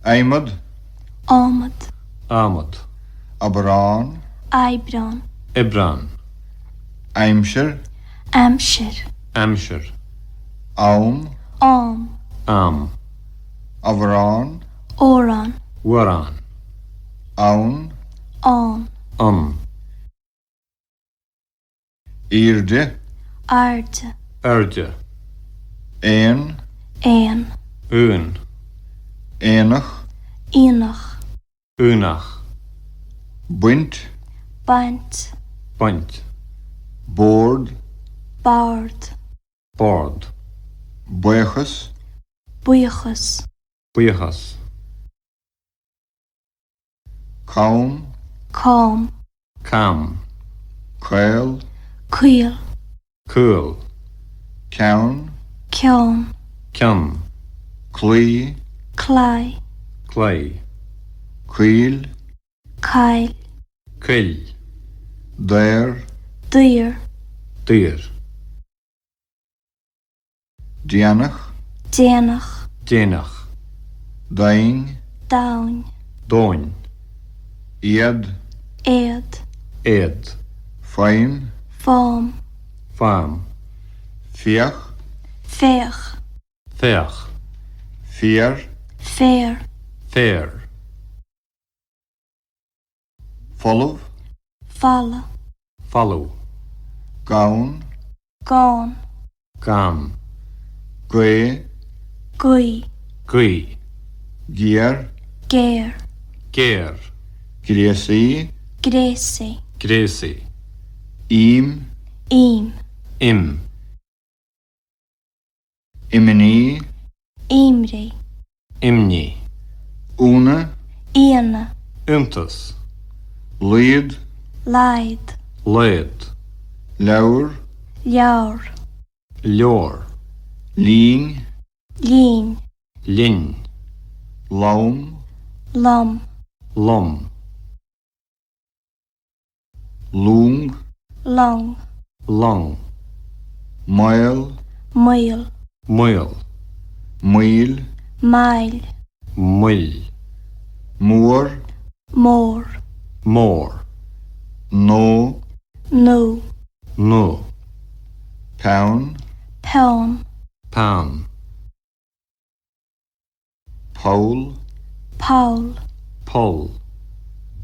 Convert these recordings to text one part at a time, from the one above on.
Adhmad. Adhmad. Adhmad. Aibreán. Aibreán. Aibreán. Aimsir. Aimsir. Aimsir. Am. Am. Am. Amhrán. Amhrán. Amhrán. Ann. Ann. Ann. Airde. Airde. Airde. Aon. Aon. Aon. Aonach. Aonach. Aonach. Baint. Baint. Baint. Bord. Bord. Bord. Buíochas. Buíochas. Buíochas. Cam. Cam. Cam. Caol. Caol. Caol. Ceann. Ceann. Ceann. Claí. Claí. Claí. Coill. Coill. Coill. Daor. Daor. Daor. Déanach. Déanach. Déanach. Domhain. Domhain. Domhain. Éad. Éad. Éad. Feidhm. Feidhm. Feidhm. Féach. Féach. Féach. Féar. Féar. Féar. Folamh. Folamh. Folamh. Gann. Gann. Gann. Gaoth. Gaoth. Gaoth. Géar. Géar. Géar. Gréasaí. Gréasaí. Gréasaí. Im. Im. Im. Imní. Imní. Imní. Ionadh. Ionadh. Iontas. Laghad. Laghad. Laghad. Leabhar. Leabhar. Leabhar. Linn. Linn. Linn. Lom. Lom. Lom. Long. Long. Long. Maol. Maol. Maol. Moill. Moill. Moill. Mór. Mór. Mór. Nó. Nó. Nó. Peann. Peann. Peann. Poll. Poll. Poll.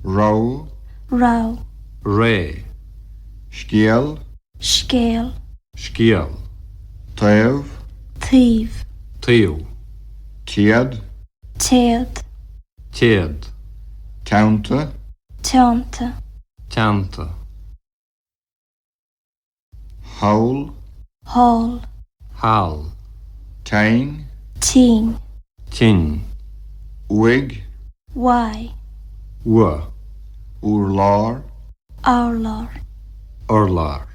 Raibh. Raibh. Raibh. Scéal. Scéal. Scéal. Taobh. Taobh. Taobh. Téad. Téad. Téad. Teannta. Teannta. Teannta. Thall. Thall. Thall. Tinn. Tinn. Tinn. Uaidh. Uaidh. Uaidh. Urlár. Urlár. Urlár.